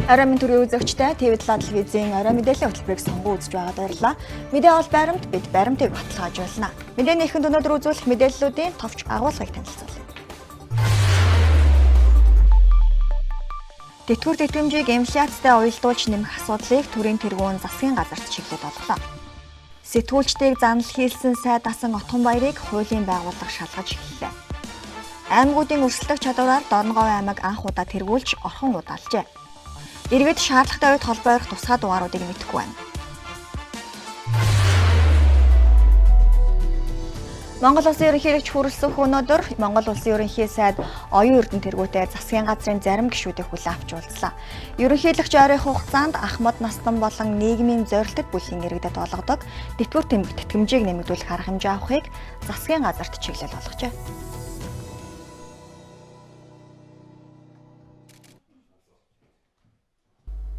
Орой минь төрийн үзэгчтэй ТV7 телевизийн орой мэдээллийн хөтөлбөрийг сонгон үзэж байгаад баярлалаа. Мэдээ ол баримт бид баримтыг баталгаажуулна. Мэдээний эхэнд өнөөдөр үзүүлэх мэдээллүүдийн товч агуулгыг танилцуулъя. Тэтгэвэр тэтгэмжийг инфляцтай уялдуулж нэмэх асуудлыг төрийн тэргүүн засгийн газарт чиглэл олголоо. Сэтгүүлчдийг занал хийлсэн сайд асан Отгонбаярыг хуулийн байгууллага шалгаж эхэллээ. Аймагуудын өрсөлдөх чадвараар Дорноговь аймаг анх удаа тэргүүлж орхон удаалжээ. Иргэд шаардлагатай үед холбоо барих тусгай дугааруудыг мэдэхгүй байна. Монгол Улсын ерөнхийлөгч хүрэлцэх өнөөдөр Монгол Улсын ерөнхий сайд оюун эрдэнэ тэргүүтэй засгийн газрын зарим гишүүдийг хүлээн авч уулзлаа. Ерөнхийлөгч ойрын хугацаанд Ахмад настан болон нийгмийн зорилтод бүлгийн иргэдэд олгодог тэтгэвэр тэтгэмжийг нэмэгдүүлэх арга хэмжээ авахыг засгийн газарт чиглэл болгожээ.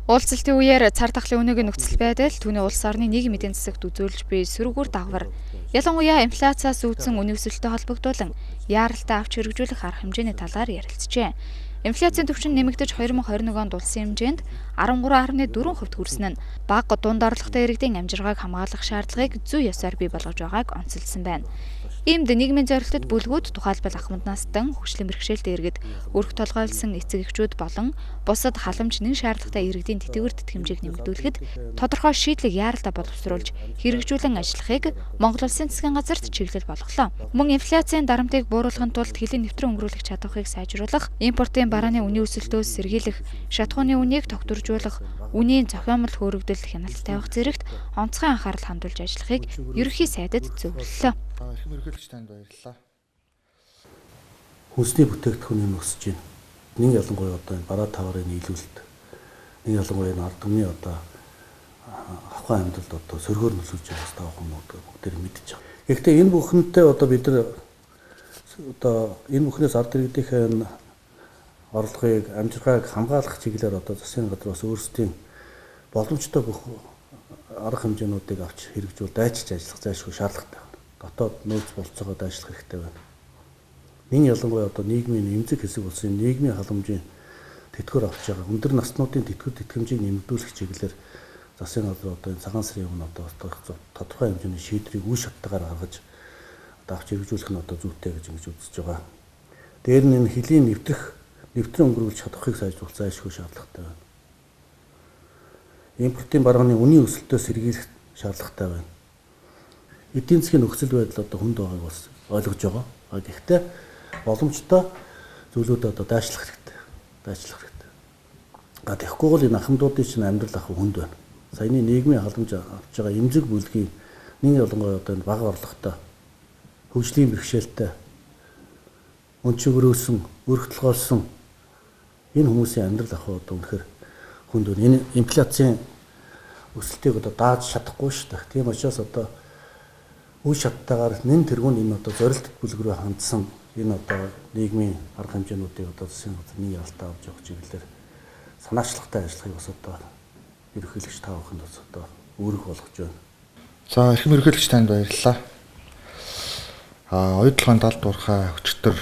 Уулзалтын үеэр цар тахлын өнөөгийн нөхцөл байдал түүний улс орны нийгэм эдийн засагт үзүүлж буй сөрөг үр дагавар, ялангуяа инфляциас үүдсэн үнийн өсөлттэй холбогдуулан яаралтай авч хэрэгжүүлэх арга хэмжээний талаар ярилцжээ. Инфляцийн түвшин нэмэгдэж 2021 онд улсын хэмжээнд 13.4% хүрсэн нь бага дунд орлоготой иргэдийн амжиргааг хамгаалах шаардлагыг зүй ёсоор бий болгож байгааг онцолсон байна. Иймд нийгмийн зорилтод бүлгүүд, тухайлбал ахмад настан, хөгжлийн бэрхшээлтэй иргэд, өрх толгойлсон эцэг эхчүүд болон бусад халамж нэн шаардлагатай иргэдийн тэтгэвэр тэтгэмжийг нэмэгдүүлэхэд тодорхой шийдлийг яаралтай боловсруулж хэрэгжүүлэн ажиллахыг Монгол Улсын засгийн газарт чиглэл болголоо. Мөн инфляцийн дарамтыг бууруулахын тулд хөлийн нэвтрэн өнгөрүүлэх чадварыг сайжруулах, импортын барааны үнийн өсөлтөөс сэргийлэх, шатхууны үнийг тогтворжуулах, үнийн зохиомол хөөрөгдөл хяналт тавих зэрэгт онцгой анхаарал хандуулж ажиллахыг ерөнхий сайдад зөвлөлөө. Эрхэм ерөнхийлөгч танд баярлалаа. Хүнсний бүтээгдэхүүн нь өсөж байна. Нэг ялангуяа одоо энэ бараа таварын нийлүүлэлт, нэг ялангуяа энэ ард түмний одоо авах амьдралд одоо сөргөөр нөлөөлж байгаас та бүхэн бүгдээр мэдж байгаа. Гэхдээ энэ бүхэнтэй одоо бид нар одоо энэ бүхнээс ард иргэдийнхээ энэ орлогыг, амжиргааг хамгаалах чиглэлээр одоо засгийн газар бас өөрсдийн боломжтой бүх арга хэмжээнүүдийг авч хэрэгжүүл дайчилж ажиллах зайлшгүй шаардлагатай байна. Дотоод нөөц болцоогоо дайчлах хэрэгтэй байна. Нин ялангуяа одоо нийгмийн эмзэг хэсэг болсон нийгмийн халамжийн тэтгэвэр авч байгаа өндөр наснуудын тэтгэвэр тэтгэмжийг нэмэгдүүлэх чиглэлээр засгийн газар одоо энэ цагаан сарын өмнө одоо тодорхой хэмжээний шийдвэрийг үе шаттайгаар гаргаж одоо авч хэрэгжүүлэх нь одоо зүйтэй гэж ингэж үзэж байгаа. Дээр нь энэ хөлийн нэвтрэн өнгөрүүлж чадахыг сайжруулах зайлшгүй шаардлагатай байна. Импортын барааны үнийн өсөлтөөс сэргийлэх шаардлагатай байна. Эдийн засгийн нөхцөл байдал одоо хүнд байгааг бас ойлгож байгаа. Гэхдээ боломжтой зүйлүүд одоо дайчлах хэрэгтэй. Дайчлах хэрэгтэй. Тэгэхгүй бол энэ ахмадуудын чинь амьдрал ах хүнд байна. Саяны нийгмийн халамж авч байгаа эмзэг бүлгийн нэг ялангуяа одоо энэ бага орлоготой, хөгжлийн бэрхшээлтэй, өнчгөрөөсөн, өрх толгойлсон энэ хүмүүсийн амьдрал ах одоо үнэхээр хүнд байна. Энэ инфляцийн өсөлтийг одоо дааж чадахгүй шүү дээ. Тийм учраас одоо үе шаттайгаар нэн тэргүүн энэ одоо зорилт бүлэг рүү хандсан энэ одоо нийгмийн арга хэмжээнүүдийг одоо засгийн газар нэг ялтаа авч явах чиглэлээр санаачлагтай ажиллахыг бас одоо ерөнхийлөгч та бүхэнд бас одоо үүрэг болгож байна. За эрхэм ерөнхийлөгч танд баярлалаа. Оюун толгойн далд уурхай өчтөр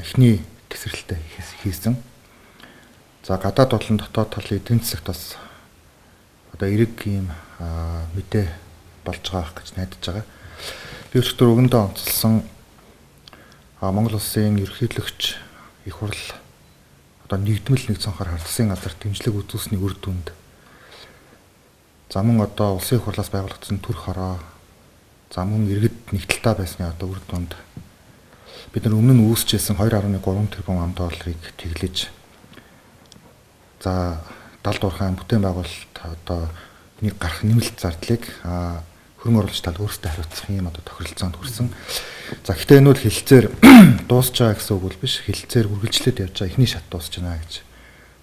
эхний тесрэлтээ хийсэн. За гадаад болон дотоод талын эдийн засагт бас одоо эрэг ийм мэдээ болж байгаа байх гэж найдаж байгаа. Би өчигдөр өгөндөө онцлсон Монгол Улсын ерөнхийлөгч их хурл одоо нэгдмэл нэг цонхоор засгийн газар дэмжлэг үзүүлсэний үр дүнд за мөн одоо улсын их хурлаас байгуулагдсан төр хороо за мөн иргэд нэгтэлтэй байсны одоо үр дүнд бид нар өмнө нь үүсчээсэн 2.3 тэрбум ам долларыг тэглэж за далд уурхайн бүтээн байгуулалт одоо нэг гарах нэмэлт зардлыг хөрөнгө оруулагч тал өөрсдөө хариуцах юм одоо тохиролцоонд хүрсэн. За гэхдээ энэ бол хэлэлцээр дуусч байгаа гэсэн үг бол биш. Хэлэлцээр үргэлжлээд явж байгаа эхний шат дуусч байна гэж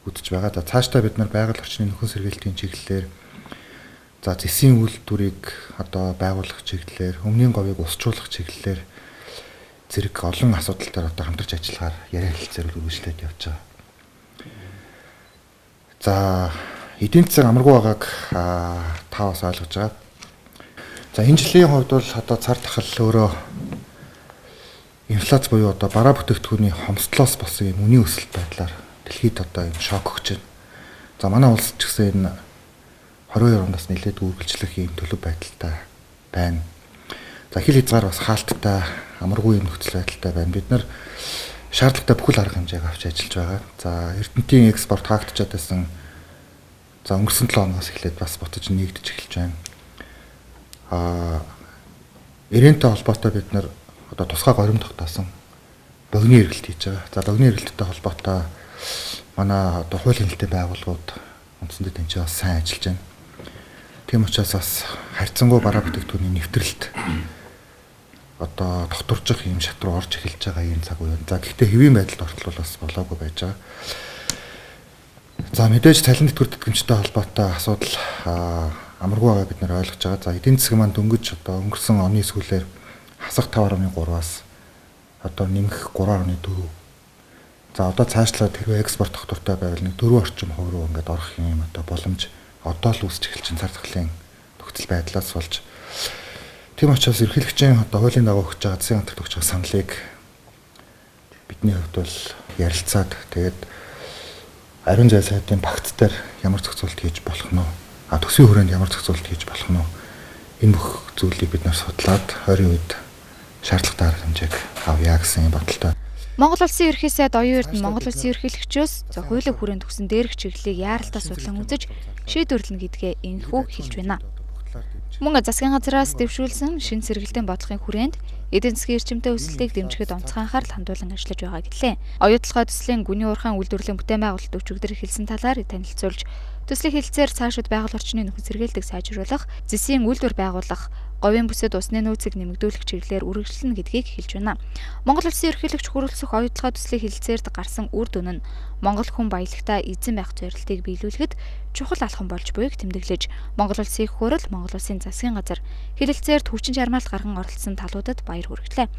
үзэж байгаа. За цаашдаа бид нар байгаль орчны нөхөн сэргийлтийн чиглэлээр за зэсийн үйлдвэрийг одоо байгуулах чиглэлээр, өмнгийн говийг усчуулах чиглэлээр зэрэг олон асуудал дээр одоо хамтарч ажиллахаар яриа хэлэлцээр үргэлжлээд явж байгаа. За эдийн засаг амаргүй байгааг та бас ойлгож байгаа. За энэ жилийн хувьд бол одоо цар тахал өөрөө инфляц буюу одоо бараа бүтээгдэхүүний хомсдлоос болсон юм үнийн өсөлт байдлаар дэлхийд одоо юм шок өгч байна. За манай улс ч гэсэн энэ 22 оноос нэлээд үргэлжлэх ийм төлөв байдалтай байна. За хил хязгаар бас хаалттай, амаргүй юм нөхцөл байдалтай байна. Бид нар шаардлагатай бүхэл арга хэмжээг авч ажиллаж байгаа. За Эрдэнэтийн экспорт хаагдчихад байсан. За өнгөрсөн 7 хоногоос эхлээд бас ботож нэгдэж эхэлж байна. Ирэнтэй холбоотой бид нар одоо тусгай горим тогтоосон богино эргэлт хийж байгаа. За богино эргэлттэй холбоотой манай одоо хуулийн хяналтын байгууллагууд үндсэндээ тэнцээ бас сайн ажиллаж байна. Тийм учраас бас харьцангуй бараа бүтээгдэхүүний нэвтрэлт одоо тогтворжих юм шат руу орж эхэлж байгаа ийм цаг үе. За гэхдээ хэвийн байдалд ортол бас болоогүй байж байгаа. За мэдээж цалин тэтгэвэр тэтгэмжтэй холбоотой асуудал амаргүй байгаа бид нар ойлгож байгаа. За эдийн засаг маань дөнгөж одоо өнгөрсөн оны сүүлээр хасах 5.3-аас одоо нэмэх 3.4. За одоо цаашлаад хэрвээ экспорт тогтвортой байвал нэг 4 орчим хувь руу ингээд орох юм одоо боломж одоо л үүсч эхэлж чинь цар тахлын нөхцөл байдлаас болж. Тийм учраас эрхлэгчийн одоо хуулийн дагуу өгч байгаа засгийн газарт өгч байгаа саналыг бидний хувьд бол ярилцаад тэгээд ариун зай сайдын багц дээр ямар зохицуулалт хийж болох нь вэ? А төсвийн хүрээнд ямар зохицуулалт хийж болох нь вэ? Энэ бүх зүйлийг бид нар судлаад 20 үед шаардлагатай арга хэмжээг авъя гэсэн бодолтой. Монгол Улсын ерөнхий сайд Оюун Эрдэнэ Монгол Улсын ерөнхийлөгчөөс хуулийн хүрээнд төгсөн дээрх чиглэлийг яаралтай судлан үзэж шийдвэрлэнэ гэдгээ энэхүү хэлж байна. Мөн засгийн газраас дэвшүүлсэн шинэ сэргэлтийн бодлогын хүрээнд эдийн засгийн эрчимтэй өсөлтийг дэмжихэд онцгой анхаарал хандуулан ажиллаж байгаа гэлээ. Оюутлогоо төслийн гүний уурхайн үйлдвэрлэлийн бүтээн байгуулалт өчигдөр эхэлсэн талаар танилцуулж төслийн хэлцээр цаашид байгаль орчны нөхцөл сэргийлтийг сайжруулах, зэсийн үйлдвэр байгуулах, говийн бүсэд усны нөөцийг нэмэгдүүлэх чиглэлээр үргэлжлэнэ гэдгийг хэлж байна. Монгол Улсын ерөнхийлөгч хүрэлцэх оюутлогоо төслийн хэлцээрд гарсан үр дүн нь Монгол хүн баялагтай эзэн байх зорилтыг биелүүлэхэд чухал алхам болж буйг тэмдэглэж, Монгол Улсын их хурл, Монгол Улсын засгийн газар хэлэлцээрт хүчин чармаалт гарган оролцсон талуудад баяр хүргэлээ.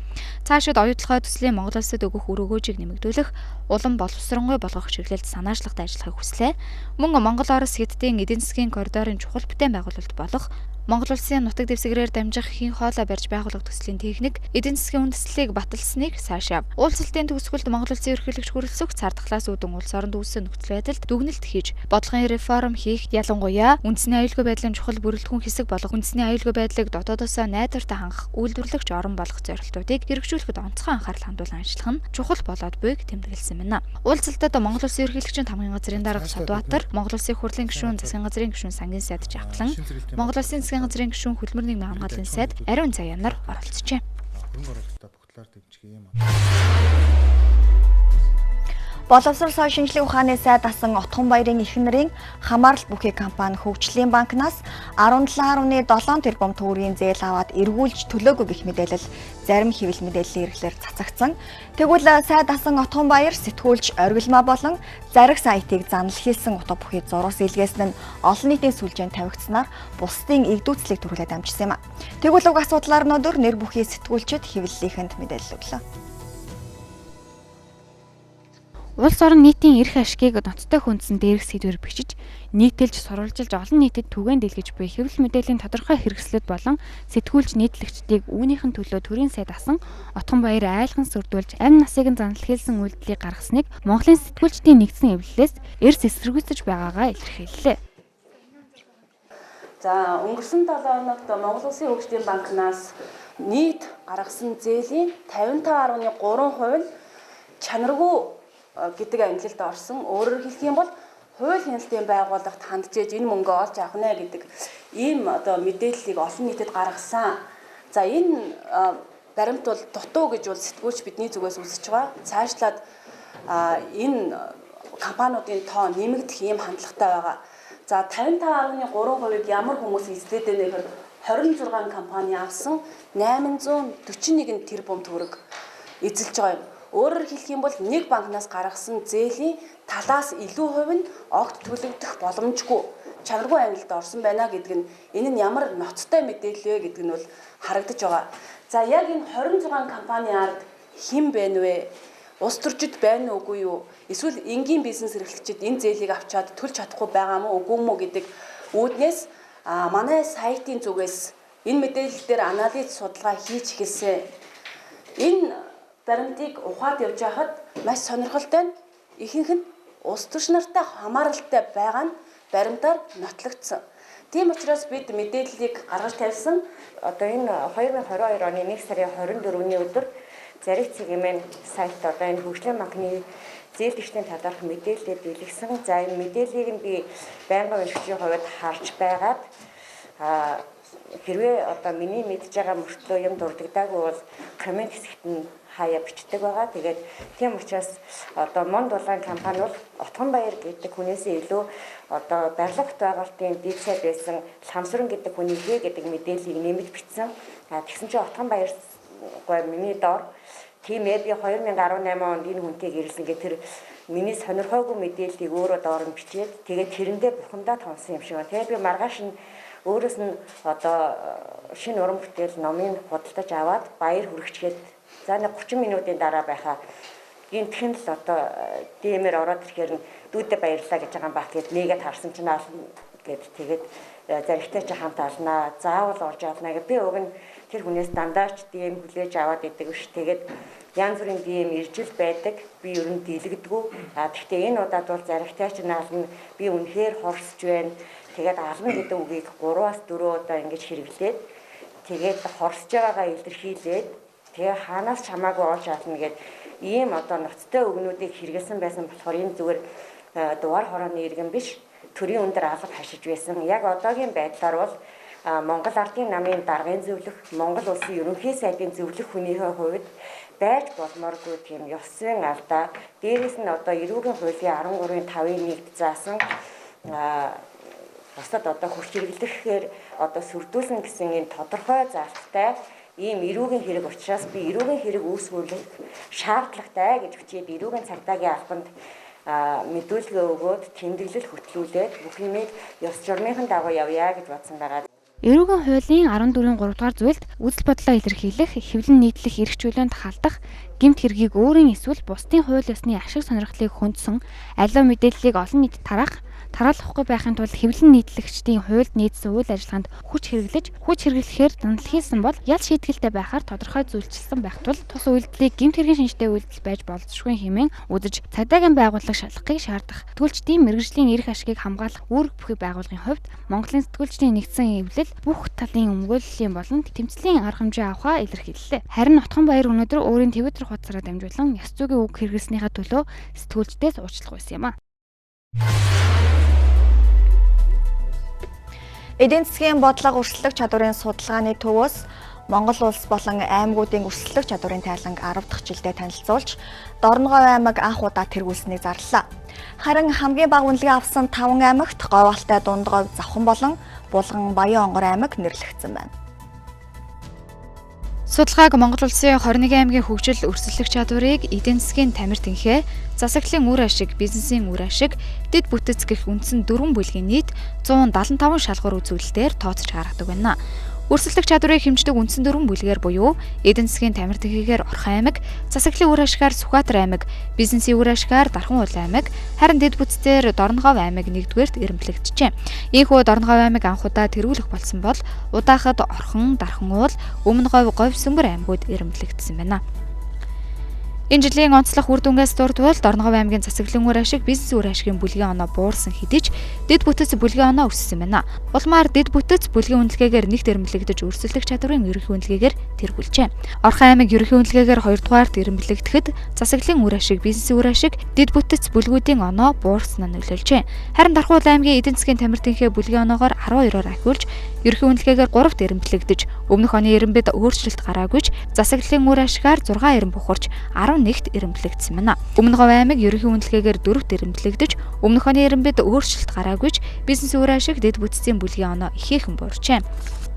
Цаашид оюутлогоо төслийн Монгол Улсад өгөх үр өгөөжийг нэмэгдүүлэх, улам боловсронгуй болгох чиглэлд санаачлагтай ажиллахыг хүслээ. Мөн Монгол Орос Хятадын эдийн засгийн коридорын чухал бүтээн байгуулалт болох Монгол Улсын нутаг дэвсгэрээр дамжих хийн хоолой барьж байгуулах төслийн техник эдийн засгийн үндэслэлийг баталсныг цаашаа. Уулзалтын төгсгөлд Монгол Улсын ерөнхийлөгч хүрэлцэх цар тахлаас үүдэн улс оронд үүссэн нөхцөл байдалд дүгнэлт хийж, бодлогын реформ хийх, ялангуяа үндэсний аюулгүй байдлын чухал бүрэлдэхүүн хэсэг болох үндэсний аюулгүй байдлыг дотоодосоо найдвартай хангах, үйлдвэрлэгч орон болох зорилтуудыг хэрэгжүүлэхэд онцгой анхаарал хандуулан ажиллах нь чухал болоод буйг тэмдэглэсэн байна. Уулзалтад Монгол Улсын ерөнхийлөгчийн тамгын газрын дарга Содбаатар, Монгол Улсын хурлын гишүүн, засгийн газрын гишүүн Сангийн сайд Жавхлан, Монгол Улсын засгийн газрын гишүүн Хөдөлмөр нийгмийн хамгааллын сайд Ариун Заяа нар оролцжээ. Хөрөнгө оруулалтаа бүх талаар дэмжих юм. Боловсрол соёл шинжилгээ ухааны сайд асан Отгонбаярын их нэрийн хамаарал бүхий компани хөгжлийн банкнаас 17.7 тэрбум төгрөгийн зээл аваад эргүүлж төлөөгүй гэх мэдээлэл зарим хэвлэл мэдээллийн хэрэглээр цацагдсан. Тэгвэл сайд асан Отгонбаяр сэтгүүлч Оргилмаа болон зараг сайтыг занал хийсэн утга бүхий зурус илгээсэн нь олон нийтийн сүлжээнд тавигдсанаар бусдын эгдүүцлийг төрүүлээд амжсан юм. Тэгвэл уг асуудлаар өнөөдөр нэр бүхий сэтгүүлчид хэвлэлийнхэнд мэдээлэл өглөө. Улс орон нийтийн эрх ашгийг ноцтой хүндсэн дээрх сэдвээр бичиж, нийтэлж, сурвалжилж олон нийтэд түгээн дэлгэж буй хэвлэл мэдээллийн тодорхой хэрэгслүүд болон сэтгүүлч нийтлэгчдийг үүнийх нь төлөө төрийн сайд асан Отгонбаяр айлган сүрдүүлж амь насыг нь занал хийлсэн үйлдэлийг гаргасныг Монголын сэтгүүлчдийн нэгдсэн эвлэлээс эрс эсэргүүцэж байгаагаа илэрхийллээ. За өнгөрсөн 7 хоногт Монгол Улсын хөгжлийн банкнаас нийт гаргасан зээлийн 55.3% нь чанаргүй гэдэг ангилалд орсон. Өөрөөр хэлэх юм бол хууль хяналтын байгууллагт хандж ээж энэ мөнгөө олж авах нэ гэдэг ийм одоо мэдээллийг олон нийтэд гаргасан. За энэ баримт бол дутуу гэж бол сэтгүүлч бидний зүгээс үзэж байгаа. Цаашлаад энэ компаниудын тоо нэмэгдэх ийм хандлагатай байгаа. За 55.3%-ийг ямар хүмүүс эзлээд байна гэхээр 26 компани авсан 841 тэрбум төгрөг эзэлж байгаа юм. Өөрөөр хэлэх юм бол нэг банкнаас гаргасан зээлийн талаас илүү хувь нь огт төлөгдөх боломжгүй чанаргүй ангилалд орсон байна гэдэг нь энэ нь ямар ноцтой мэдээлэл вэ гэдэг нь бол харагдаж байгаа. За яг энэ 26 компани ард хэн байна вэ? Улс төрчид байна уугүй юу? Эсвэл энгийн бизнес эрхлэгчид энэ зээлийг авчаад төлж чадахгүй байгаа мó үгүй мó гэдэг үүднээс манай сайтын зүгээс энэ мэдээлэл дээр анализ судалгаа хийж эхэлсэн. Энэ баримтыг ухаад явж байхад маш сонирхолтой нь ихэнх нь улс төрч нартай хамааралтай байгаа нь баримтаар нотлогдсон. Тийм учраас бид мэдээллийг гаргаж тавьсан. Одоо энэ 2022 оны 1 сарын 24-ний өдөр Зариг цэгийн сайт одоо энэ хөгжлийн банкны зээлдэгчдийн талаарх мэдээлэлээ дийлгсэн. За энэ мэдээллийг нь би байнгын уншигчийн хувьд харж байгаад хэрвээ одоо миний мэдж байгаа мөртлөө юм дурддаггүй бол коммент хэсэгт нь хаяа бичдэг байгаа. Тэгээд тийм учраас одоо Монд улаан компани бол Отгонбаяр гэдэг хүнээсээ илүү одоо барилга байгуулалтын дээд сайд байсан Ламсран гэдэг хүнийхээ гэдэг мэдээллийг нэмж бичсэн. Тэгсэн чинь Отгонбаяр гой миний доор тийм ээ би 2018 онд энэ хүнтэй гэрэлсэн гэх тэр миний сонирхоогүй мэдээллийг өөрөө доор нь бичээд тэгээд тэрэндээ бухимдаа тонсон юм шиг байна. Тэгээд би маргааш нь өөрөөс нь одоо шинэ уран бүтээл номыг худалдаж аваад баяр хүргэчгээд за нэг 30 минутын дараа байхаа гинтхэн л одоо DM-ээр ороод ирэхээр нь дүүдээ баярлалаа гэж байгаа юм бах гэд нэгээд харсан чинь ална гэд тэгээд заригтай чи хамт алнаа, заавал орж алнаа гэд би уг нь тэр хүнээс дандаа ч DM хүлээж аваад идэг биш. Тэгээд янз бүрийн DM ирж л байдаг. Би ер нь дийлэгдэггүй. А тэгтээ энэ удаад бол заригтай ч наална. Би үнэхээр хорсож байна. Тэгээд ална гэдэг үгийг 3-аас 4 удаа ингэж хэрэглээд тэгээд хорсож байгаагаа илэрхийлээд тэгээ хаанаас ч хамаагүй олж ална гэд ийм одоо ноцтой үгнүүдийг хэрэгэлсэн байсан болохоор энэ зүгээр дугаар хорооны иргэн биш, төрийн өндөр алба хашиж байсан. Яг одоогийн байдлаар бол Монгол Ардын намын даргын зөвлөх, Монгол улсын ерөнхий сайдын зөвлөх хүнийхээ хувьд байж болмооргүй тийм ёс зүйн алдаа. Дээрээс нь одоо эрүүгийн хуулийн 13-ын 5-ын 1-д заасан бусдад одоо хүч хэрэглэхээр одоо сүрдүүлсэн гэсэн энэ тодорхой заалттай ийм эрүүгийн хэрэг учраас би эрүүгийн хэрэг үүсгүүлэх шаардлагатай гэж бичээд эрүүгийн цагдаагийн албанд мэдүүлгээ өгөөд тэмдэглэл хөтлүүлээд бүх юмыг ёс журмын дагуу явъя гэж бодсон байгаа. Эрүүгийн хуулийн 14-ийн 3 дугаар зүйлд үзэл бодлоо илэрхийлэх, хэвлэн нийтлэх эрх чөлөөнд халдах, гэмт хэргийг өөрийн эсвэл бусдын хууль ёсны ашиг сонирхлыг хөндсөн аливаа мэдээллийг олон нийтэд тараах, тараалахгүй байхын тулд хэвлэн нийтлэгчдийн хуульд нийцсэн үйл ажиллагаанд хүч хэрэглэж, хүч хэрэглэхээр занал хийсэн бол ял шийтгэлтэй байхаар тодорхой зүйлчилсэн байх тул тус үйлдэлийг гэмт хэргийн шинжтэй үйлдэл байж болзошгүй хэмээн үзэж цагдаагийн байгууллага шалгахыг шаардах. Сэтгүүлчдийн мэргэжлийн эрх ашигыг хамгаалах үүрэг бүхий байгууллагын хувьд Монголын сэтгүүлчдийн нэгдсэн эвлэл бүх талын өмгөөллийн болон тэмцлийн арга хэмжээ авахаа илэрхийллээ. Харин Отгонбаяр өнөөдөр өөрийн Twitter хуудасаараа дамжуулан ёс зүйн үг хэрэглэснийхээ төлөө сэтгүүлчдээс уучлах байсан юм а. Эдийн засгийн бодлого өрсөлдөх чадварын судалгааны төвөөс Монгол улс болон аймагуудын өрсөлдөх чадварын тайланг 10 дахь жилдээ танилцуулж, Дорногов аймаг анх удаа тэргүүлсэнийг зарлалаа. Харин хамгийн бага үнэлгээ авсан 5 аймагт Говьалтай, Дундговь, Завхан болон Булган, Баян-Онгор аймаг нэрлэгдсэн байна. Судалгааг Монгол улсын 21 аймгийн хөгжил өрсөлдөх чадварыг эдийн засгийн тамир тэнхээ, засаглалын үр ашиг, бизнесийн үр ашиг, дэд бүтэц гэх үндсэн дөрвөн бүлгийн нийт 175 шалгуур үзүүлэлтээр тооцож гаргадаг байна. Өрсөлдөх чадварыг хэмждэг үндсэн дөрвөн бүлгээр буюу эдийн засгийн тамир тэнхээгээр Орхон аймаг, засаглалын үр ашигаар Сүхбаатар аймаг, бизнесийн үр ашигаар Дархан уул аймаг, харин дэд бүтцээр Дорногов аймаг нэгдүгээрт эрэмблэгджээ. Ийхүү Дорногов аймаг анх удаа тэргүүлэх болсон бол удаахад Орхон, Дархан уул, Өмнө Говь, Говь Сүмбэр аймагуд эрэмблэгдсэн байна. Энэ жилийн онцлог үр дүнгээс дурдвал Дорногов аймгийн засаглалын үр ашиг, бизнес үр ашигын бүлгийн оноо буурсан хэдий ч дэд бүтэц бүлгийн оноо өссөн байна. Улмаар дэд бүтэц бүлгийн үнэлгээгээр нэгт эрэмблэгдэж өрсөлдөх чадварын ерөнхий үнэлгээгээр тэргүүлжээ. Орхон аймаг ерөнхий үнэлгээгээр 2 дугаарт эрэмблэгдэхэд засаглалын үр ашиг, бизнесийн үр ашиг, дэд бүтэц бүлгүүдийн оноо буурсан нь нөлөөлжээ. Харин Дархан уул аймгийн эдийн засгийн тамир тэнхээ бүлгийн оноогоор 12-оор ахиулж ерөнхий үнэлгээгээр 3-т эрэмблэгдэж өмнөх оны эрэмбэд өөрчлөлт гараагүй ч засаглалын үр ашигаар 6 эрен бухарч 11-т эрэмблэгдсэн байна. Өмнө Говь аймаг ерөнхий үнэлгээгээр 4-т эрэмблэгдэж өмнөх оны эрэмбэд өөрчлөлт гараагүй ч бизнес үр ашиг, дэд бүтцийн бүлгийн оноо ихээхэн буурчээ.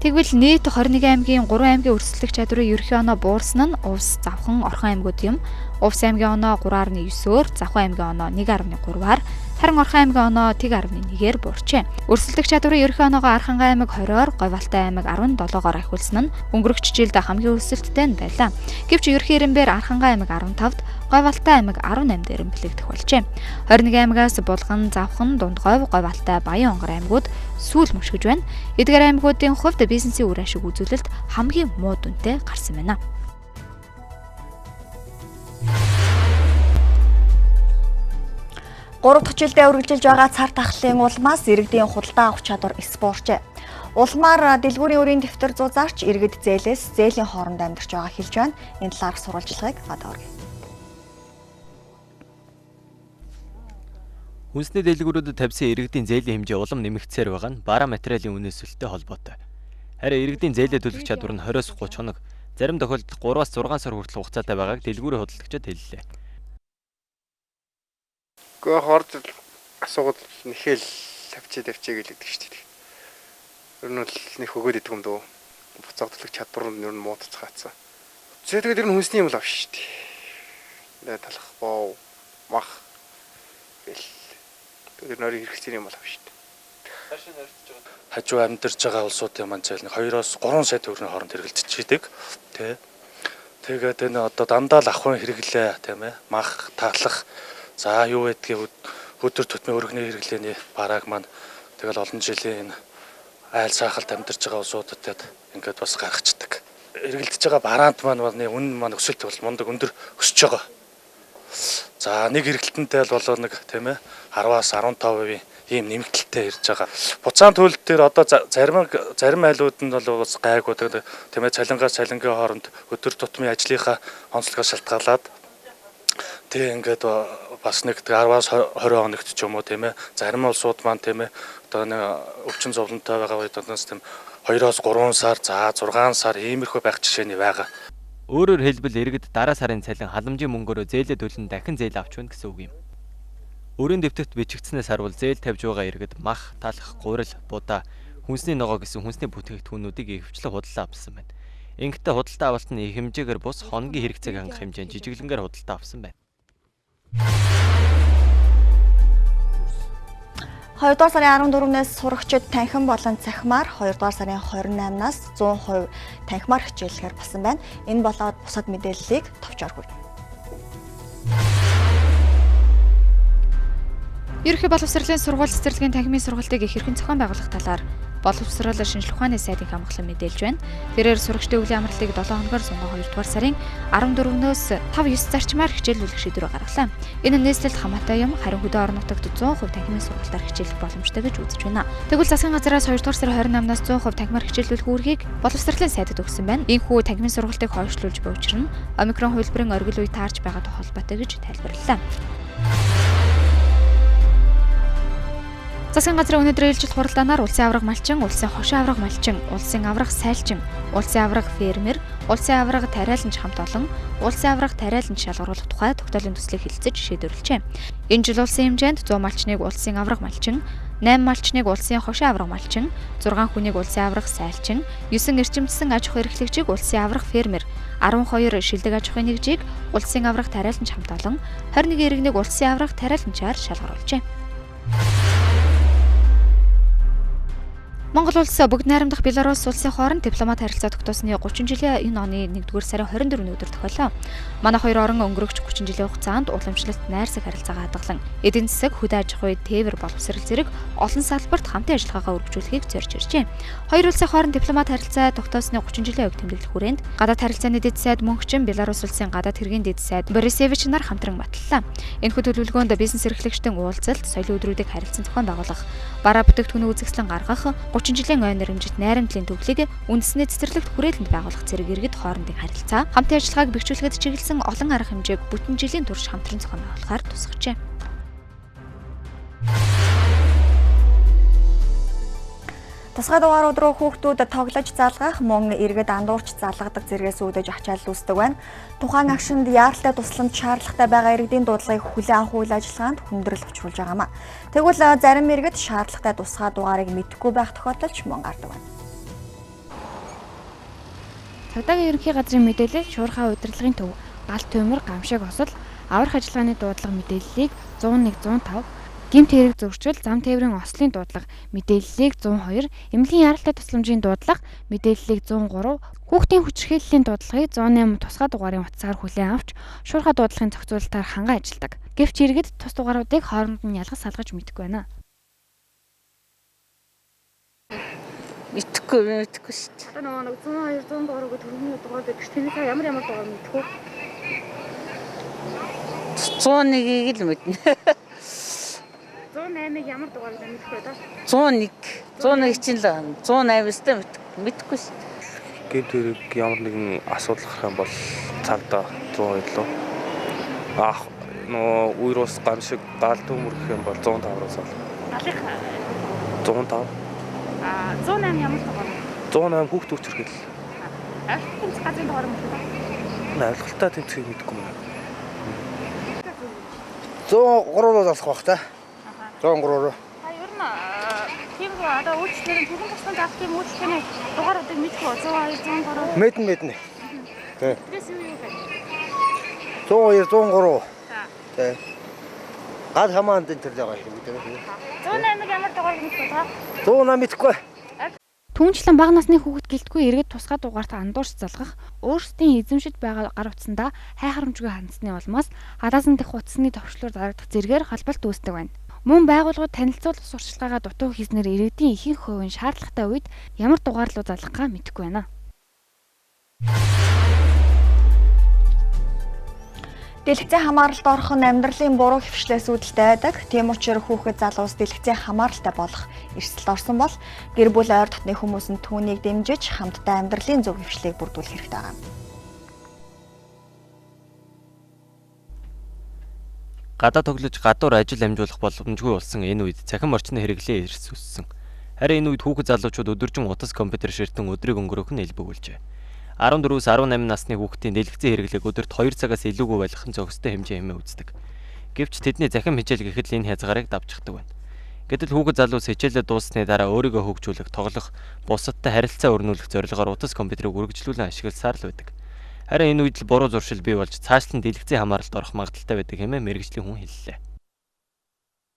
Тэгвэл нийт 21 аймгийн 3 аймгийн өрсөлдөх чадварын ерөнхий оноо буурсан нь Увс, Завхан, Орхон аймагуд юм. Увс аймгийн оноо 3.9-оор, Завхан аймгийн оноо 1.3-аар, харин Орхон аймгийн оноо 1.1-ээр буурчээ. Өрсөлдөх чадварын ерөнхий оноогоо Архангай аймаг 20-оор, Говьалтай аймаг 17-оор ахиулсан нь өнгөрөх жилд хамгийн өсөлттэй нь байлаа. Гэвч ерөнхий эрэмбээр Архангай аймаг 15-д, Говьалтай аймаг 18-д эрэмблэгдэх болжээ. 21 аймагаас Булган, Завхан, Дундговь, Говьалтай, Баян-Онгор аймагуд сүүл мөшгөж байна. Эдгээр аймагуудын хувьд бизнесийн үр ашиг үзүүлэлт хамгийн муу дүнтэй гарсан байна. 3 дахь жилдээ үргэлжилж байгаа цар тахлын улмаас иргэдийн худалдаа авах чадвар эс буурчээ. Улмаар дэлгүүрийн өрийн дэвтэр зузаарч иргэд зээлээс зээлийн хооронд амьдарч байгаа хэлж байна. Энэ талаарх сурвалжлагыг одоо өргөе. Хүнсний дэлгүүрүүдэд тавьсан иргэдийн зээлийн хэмжээ улам нэмэгдсээр байгаа нь бараа материалын үнэ өсөлттэй холбоотой. Харин иргэдийн зээлээ төлөх чадвар нь 20-30 хоног, зарим тохиолдолд 3-6 сар хүртэл хугацаатай байгааг дэлгүүрийн худалдагчид хэллээ. Гэхдээ хорд асуугаад нэхэл тавьчээ гэлдэг шүү дээ. Ер нь бол нэх өгөөд идэг юм дөө. Буцааг төлөх чадвар нь ер нь муудцгаацсан. Тэгээд ер нь хүнсний юм л авш шүү дээ. Талах боо, мах гэл. Тэр нөрийн хэрэгцээний юм бол авш шүү дээ. Хажуу амьдарч байгаа улсуудын маань зээл 2-3 сая төгрөгийн хооронд хэрэглэгдэж идэг. Тэ. Тэгээд энэ одоо дандаа л ахуйн хэрэглээ тийм ээ. Мах, талах. За юу гэдгийг өдөр тутмын өргөний хэрэглээний барааг маань тэгэл олон жилийн энэ айл саахалд амьдарч байгаа улсуудад ингээд бас гаргацдаг. Эргэлдэж байгаа бараанд маань үнэ маань өсөлт бол мундаг өндөр өсөж байгаа. За нэг эргэлтэнтэй л болоо нэг тийм ээ 10-аас 15% ийм нэмэгдэлтэй ирж байгаа. Буцаан төлөлт дээр одоо зарим айлууд нь бол бас гайгүй тийм ээ цалингаас цалингийн хооронд өдөр тутмын ажлынхаа онцлогоос шалтгаалаад тэг ингээд бас нэг 10-аас 20 хоногт ч юм уу тийм ээ зарим улсууд маань тийм ээ одоо нэг өвчин зовлонтой байгаа үед одоос тийм 2-3 сар за 6 сар иймэрхүү байх жишээний байгаа. Өөрөөр хэлбэл иргэд дараа сарын цалин халамжийн мөнгөөрөө зээлээ төлөн дахин зээл авч байна гэсэн үг юм. Өрийн дэвтэрт бичигдснээс харуул зээл тавьж байгаа иргэд мах, талах, гурил, будаа, хүнсний ногоо гэсэн хүнсний бүтээгдэхүүнүүдийг ихэвчлэн худалдаа авсан байна. Ингэхдээ худалдаа авалт нь их хэмжээгээр бус хоногийн хэрэгцээг хангах хэмжээнд жижиглэнгээр худалдаа авсан байна. 2 дугаар сарын 14-ээс сурагчид танхим болон цахимаар 2 дугаар сарын 28-наас 100% танхимаар хичээллэхээр болсон байна. Энэ болоод бусад мэдээллийг товчоор хүргэнэ. Ерөнхий боловсролын сургууль цэцэрлэгийн танхимын сургалтыг хэрхэн зохион байгуулах талаар боловсрол шинжлэх ухааны сайдын хамгаалан мэдээлж байна. Тэрээр сурагчдын өвлийн амралтыг 7 хоногоор сунгаа 2 дугаар сарын 14-өөс 5-9 зарчмаар хичээллүүлэх шийдвэр гаргалаа. Энэ нийслэлд хамаатай юм, харин хөдөө орон нутагт 100% танхимын сургалтаар хичээллэх боломжтой гэж үзэж байна. Тэгвэл засгийн газраас 2 дугаар сарын 28-наас 100% танхимаар хичээллүүлэх үүргийг боловсролын сайдад өгсөн байна. Ийхүү танхимын сургалтыг хойшлуулж буй учир нь омикрон хувилбарын оргил үе таарч байгаатай холбоотой гэж тайлбарлалаа. Засгийн газрын өнөөдрийн ээлжилт хуралдаанаар улсын аварга малчин, улсын хошин аварга малчин, улсын аварга сайлчин, улсын аварга фермер, улсын аварга тариаланч хамт олон, улсын аварга тариаланч шалгаруулах тухай тогтоолын төслийг хэлэлцэж шийдвэрлэжээ. Энэ жил улсын хэмжээнд 100 малчныг улсын аварга малчин, 8 малчныг улсын хошин аварга малчин, 6 хүнийг улсын аварга сайлчин, 9 эрчимжсэн аж ахуй эрхлэгчийг улсын аварга фермер, 12 шилдэг аж ахуйн нэгжийг улсын аварга тариаланч хамт олон, 21 иргэнийг улсын аварга тариаланчаар шалгаруулжээ. Монгол улс бүгд найрамдах Беларусь улсын хооронд дипломат харилцаа тогтоосны 30 жилийн энэ оны 1-р сарын 24-ний өдөр тохиолоо. Манай хоёр орон өнгөрөгч 30 жилийн хугацаанд уламжлалт найрсаг харилцаагаа хадгалан эдийн засаг, хөдөө аж ахуй, тээвэр, боловсрол зэрэг олон салбарт хамтын ажиллагаагаа өргөжүүлэхийг зорж иржээ. Хоёр улсын хооронд дипломат харилцаа тогтоосны 30 жилийн хувь тэмдэглэх хүрээнд гадаад харилцааны дэд сайд Мөнхчин, Беларусь улсын гадаад хэргийн дэд сайд Борисевич нар хамтран баталлаа. Энэхүү төлөвлөгөөнд бизнес эрхлэгчдийн уулзалт, соёлын өдрүүдийг харилцан зохион байгуулах, бараа бүтээгдэхүүний үзэсгэлэн гаргах, 30 жилийн ой нэрэмжит найрамдлын төвлөгийг үндэсний цэцэрлэгт хүрээлэнд байгуулах зэрэг иргэд хоорондын харилцаа, хамтын ажиллагааг бэхжүүлэхэд чиглэсэн олон арга хэмжээг бүтэн жилийн турш хамтран зохион байгуулахаар тусгажээ. Тусгай дугаарууд руу хүүхдүүд тоглож залгах, мөн иргэд андуурч залгадаг зэргээс үүдэж ачаал үүсдэг байна. Тухайн агшинд яаралтай тусламж шаардлагатай байгаа иргэдийн дуудлагыг хүлээн авах үйл ажиллагаанд хүндрэл учруулж байгаамаа. Тэгвэл зарим иргэд шаардлагатай тусгай дугаарыг мэдэхгүй байх тохиолдол ч мөн гардаг байна. Цагдаагийн ерөнхий газрын мэдээлэл шуурхай удирдлагын төв, гал туймар, гамшиг осол, аврах ажиллагааны дуудлага мэдээллийг 101 105, гэмт хэрэг зөрчил, зам тээврийн ослын дуудлага мэдээллийг 102, эмнэлгийн яаралтай тусламжийн дуудлага мэдээллийг 103, хүүхдийн хүчирхийллийн дуудлагыг 108 тусгай дугаарын утсаар хүлээн авч шуурхай дуудлагын зохицуулалтаар ханган ажилладаг. Гэвч иргэд тус дугааруудыг хооронд нь ялгаж салгаж мэдэхгүй байна. Мэдэхгүй шүү дээ. Одоо нөгөө нэг 102 103 гэх төрлийн дугаар гэдэг чинь тэрний та ямар ямар дугаар мэдэх үү? 101-ийг л мэднэ. 108-ыг ямар дугаар гэж мэдэхгүй даа? 101. 101 чинь л 108 өстэй мэдэхгүй шүү дээ. Гэмт хэрэг ямар нэгэн асуудал гарах юм бол цагдаа 102 лөө. Ах нөгөө үер ус гам шиг гал төмөр гэх юм бол 105 руу сал. Алих 105. А 108 ямар дугаар? 108 хүүхд хүчирхэл. Авилгалт тэмцэх газрын дугаар юм уу? Авилгалтай тэмцэхийг мэдэхгүй юм. 103 руу залах бах та. 103 руу. Та ер нь тийм одоо үйлчлэгээр түргэн тусган заалтын үйлчлэгээний дугааруудыг мэдэх үү? 102, 103. Мэднэ. Тэ. Тэрээс юу вэ? 102, 103. Тэ. Гал хамаанд энэ төр байгаа юм гэдэг. 108-ыг ямар дугаар мэдэх вэ? 108 мэдэхгүй. Түүнчлэн бага насны хүүхэд гэлтгүй иргэд тусгай дугаарт андуурч залгах, өөрсдийн эзэмшиж байгаа гар утсандаа хайхрамжгүй хандсаны улмаас халаасан дэх утасны товчлуур дарагдах зэргээр холболт үүсдэг байна. Мөн байгууллагууд танилцуулах сурчлагаагаа дутуу хийснээр иргэдийн ихэнх хувь нь шаардлагатай үед ямар дугаар руу залгахаа мэдэхгүй байна. Дэлгэцийн хамааралд орох нь амьдралын буруу хөвшлээс үүдэлтэй байдаг. Тийм учраас хүүхэд залуус дэлгэцийн хамааралтай болох эрсдэлд орсон бол гэр бүл ойр дотны хүмүүс нь түүнийг дэмжиж хамтдаа амьдралын зөв хөвшлийг бүрдүүлэх хэрэгтэй байна. Гадаа тоглож гадуур ажил амжуулах боломжгүй болсон энэ үед цахим орчны хэрэглээ эрс өссөн. Харин энэ үед хүүхэд залуучууд өдөржин утас компьютер ширтэн өдрийг өнгөрөөх нь элбэг болжээ. 14-өөс 18 насны хүүхдийн дэлгэцийн хэрэглээг өдөрт 2 цагаас илүүгүй байлгах нь зохистой хэмжээ хэмээн үздэг. Гэвч тэдний захим хичээл гэхэд л энэ хязгаарыг давчихдаг байна. Гэтэл хүүхэд залуус хичээлээ дууссаны дараа өөрийгөө хөгжүүлэх, тоглох, бусадтай харилцаа өрнүүлэх зорилгоор утас компьютерийг үргэлжлүүлэн ашигласаар л байдаг. Харин энэ үед л буруу зуршил бий болж цаашлан дэлгэцийн хамааралд орох магадлалтай байдаг хэмээн мэргэжлийн хүн хэллээ.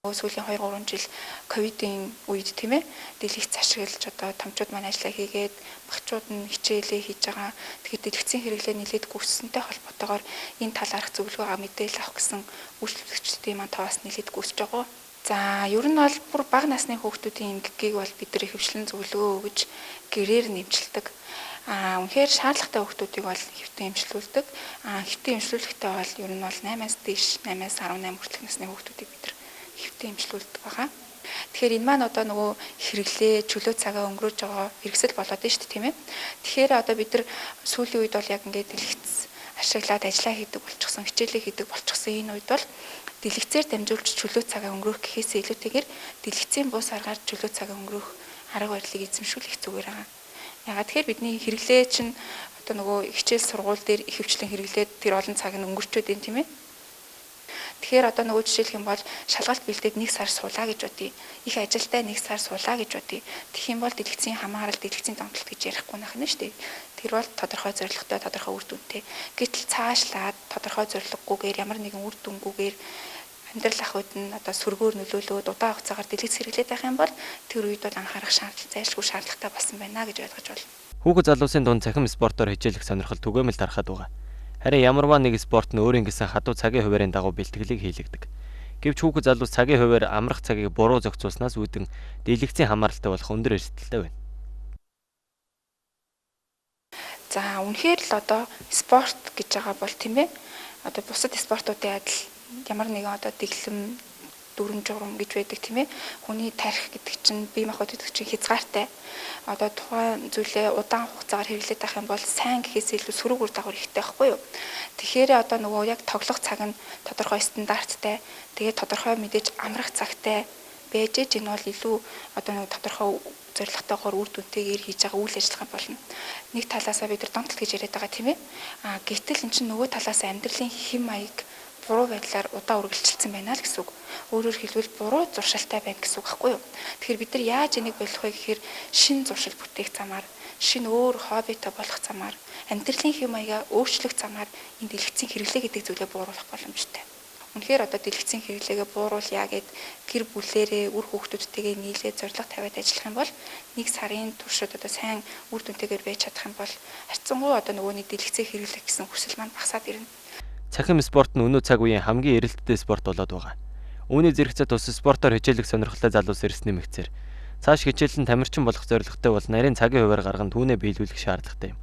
Сүүлийн 2-3 жил ковидын үед тийм дэлгэц ашиглаж одоо томчууд маань ажиллаа хийгээд багчууд нь хичээлээ хийж байгаа. Тэгэхээр дэлгэцийн хэрэглээ нэлээд гүйцсэнтэй холбоотойгоор энэ талаарх зөвлөгөө мэдээлэл авах гэсэн үйлчлэгчдийн маань тоос нэлээд гүйцэж байгаа. За ер нь бол бүр бага насны хүүхдүүдийн эмгэгийг бол бид нар ихэвчлэн зөвлөгөө өгөж гэрээр нэмчилдэг. Үнэхээр шаардлагатай хүүхдүүдийг бол хэвтэн эмчлүүлдэг. Хэвтэн эмчлүүлэхдээ бол ер нь бол 8-аас дээш 8-аас 18 хүртэлх насны хүүхдүүдийг бид нар хэвтэн эмчлүүлдэг байгаа. Тэгэхээр энэ маань одоо нөгөө хэрэглээ чөлөө цагаа өнгөрөөж байгаа хэрэгсэл болоод байна шүү дээ, тийм ээ. Тэгэхээр одоо бид нар сүүлийн үед бол яг ингээд дэлгэц ашиглаад ажиллаа хийдэг болчихсон, хичээлээ хийдэг болчихсон энэ үед бол дэлгэцээр дамжуулж чөлөө цагаа өнгөрөөх гэхээс илүүтэйгээр дэлгэцийн бус аргаар чөлөө цагаа өнгөрөөх арга барилыг эзэмшүүлэх зүгээр байгаа. Ягаад тэгэхээр бидний хэрэглээ чинь одоо нөгөө хичээл сургууль дээр ихэвчлэн хэрэглээд тэр олон цаг нь өнгөрчөөд байна, тийм ээ. Тэгэхээр одоо нөгөө жишээлх юм бол шалгалт бэлдээд 1 сар суулаа гэж бодъё. Их ажилдаа 1 сар суулаа гэж бодъё. Тэгэх юм бол дэлгэцийн хамаарал, дэлгэцийн донтолт гэж ярихгүй нах нь шүү дээ. Тэр бол тодорхой зорилготой, тодорхой үр дүнтэй. Гэтэл цаашлаад тодорхой зорилгогүйгээр ямар нэгэн үр дүнгүйгээр амьдрал ах үед нь одоо сөргөөр нөлөөлөөд удаан хугацаагаар дэлгэц хэрэглээд байх юм бол тэр үед бол анхаарах шаардлага, зайлшгүй шаардлагатай болсон байна гэж ойлгож байна. Хүүхэд залуусын дунд цахим спортоор хичээлэх сонирхол түгээмэл тархаад байгаа. Харин ямарваа нэг спорт нь өөрийн гэсэн хадуу цагийн хуваарийн дагуу бэлтгэлийг хийлэгдэг. Гэвч хүүхэд залуус цагийн хуваар амрах цагийг буруу зохицуулснаас үүдэн дэлгэцийн хамааралтай болох өндөр эрсдэлтэй байна. За үнэхээр л одоо спорт гэж байгаа бол тийм ээ. Одоо бусад спортуудын адил ямар нэгэн одоо дэглэм дүрм журам гэж байдаг тийм ээ. Хүний тарих гэдэг чинь бие махбод гэдэг чинь хязгаартай. Одоо тухайн зүйлээ удаан хугацаагаар хэрэглээд байх юм бол сайн гэхээс илүү сөрөг үр дагавар ихтэй байхгүй юу? Тэгэхээр одоо нөгөө яг тоглох цаг нь тодорхой стандарттай, тэгээд тодорхой мэдээж амрах цагтай байж энэ бол илүү одоо нөгөө тодорхой зорилготойгоор үр дүнтэйгээр хийж байгаа үйл ажиллагаа болно. Нэг талаасаа бид нар донтолт гэж яриад байгаа тийм ээ. А гэтэл эн чинь нөгөө талаас амьдралын хэм маяг буруу байдлаар удаа үргэлжилсэн байна л гэсэн үг. Өөрөөр хэлбэл буруу зуршилтай байна гэсэн үг байхгүй юу? Тэгэхээр бид нар яаж энийг болох вэ гэхээр шин зуршил бүтээх замаар, шин өөр хоббитой болох замаар, амьдралын хэм маягаа өөрчлөх замаар энэ дэлгэцийн хэрэглээ гэдэг зүйлээ бууруулах боломжтой. Үнэхээр одоо дэлгэцийн хэрэглээгээ бууруулъя гэд гэр бүлээрээ үр хүүхдүүдтэйгээ нийлээд зорилго тавиад ажиллах юм бол нэг сарын туршид одоо сайн үр дүнтэйгээр байж чадах юм бол харьцангуй одоо нөгөө нэг дэлгэцээ хэрэглэх гэсэн хүсэл маань багасаад ирнэ. Цахим спорт нь өнөө цаг үеийн хамгийн эрэлттэй спорт болоод байгаа. Үүний зэрэгцээ тус спортоор хичээлэх сонирхолтой залуус эрс нэмэгцээр цааш хичээл нь тамирчин болох зорилготой бол нарийн цагийн хуваар гарган түүнээ биелүүлэх шаардлагатай юм.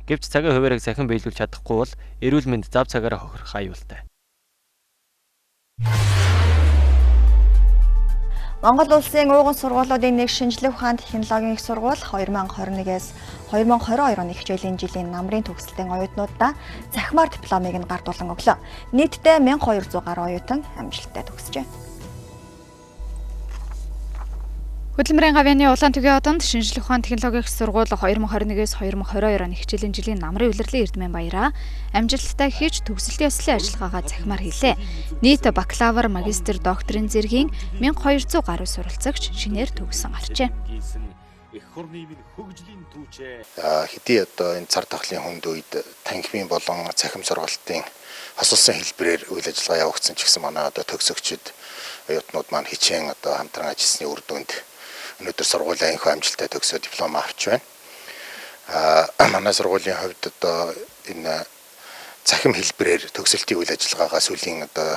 Гэвч цагийн хуваарийг сахин биелүүлж чадахгүй бол эрүүл мэнд зав цагаараа хохирох аюултай. Монгол улсын ууган сургуулиудын нэг шинжлэх ухаан технологийн их сургууль 2021-ээс 2022 оны хичээлийн жилийн намрын төгсөлтийн оюутнуудаа цахимаар дипломыг нь гардуулан өглөө. Нийтдээ 1200 гаруй оюутан амжилттай төгсжээ. Хөдөлмөрийн гавьяаны улаан төгийн одонд шинжлэх ухаан технологийн их сургууль 2021-ээс 2022 оны хичээлийн жилийн намрын улирлын эрдмийн баяраа амжилттай хийж төгсөлтийн ёслолын ажиллагаагаа захимаар хийлээ. Нийт бакалавр, магистр, докторийн зэргийн 1200 гаруй суралцагч шинээр төгссөн гарчээ. Хэдий одоо энэ цар тахлын хүнд үед танхимын болон цахим сургалтын хосолсон хэлбэрээр үйл ажиллагаа явагдсан ч гэсэн манай одоо төгсөгчид оюутнууд маань хичээн одоо хамтран ажилласны үр дүнд өнөөдөр сургуулийн энхүү амжилттай төгсөө диплом авч байна. Манай сургуулийн хувьд одоо энэ цахим хэлбэрээр төгсөлтийн үйл ажиллагаагаа сүүлийн одоо